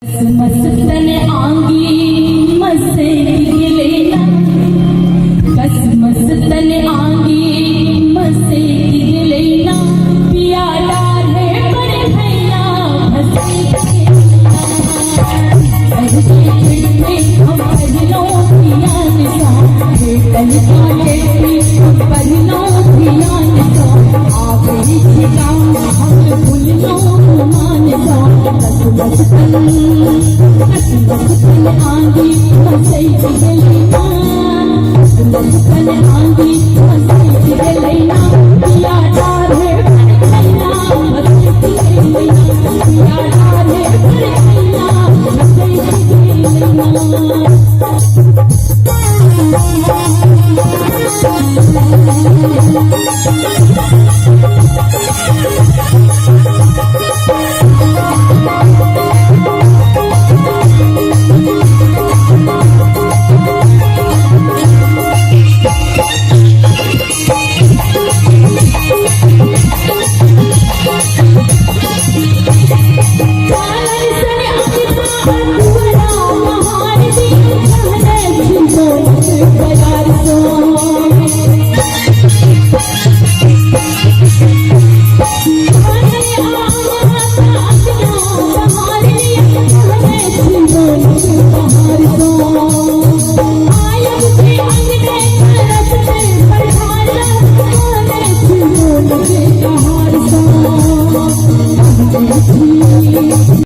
मस्तन आंगी मसे गेले ना, कस मस्तन आंगी मसे गेले ना, पिया डारे पर भैया भसे हम पहलो धियान सा, भेटल काटे हम पहलो धियान सा, आवे छिका हम भूललो मान सा, कस मस्तन कस मस्तन आंगी मसे गेले ना, कस मस्तन आंगी मसे गेले ना, पिया डारे पर भैया भसे गेले ना, पिया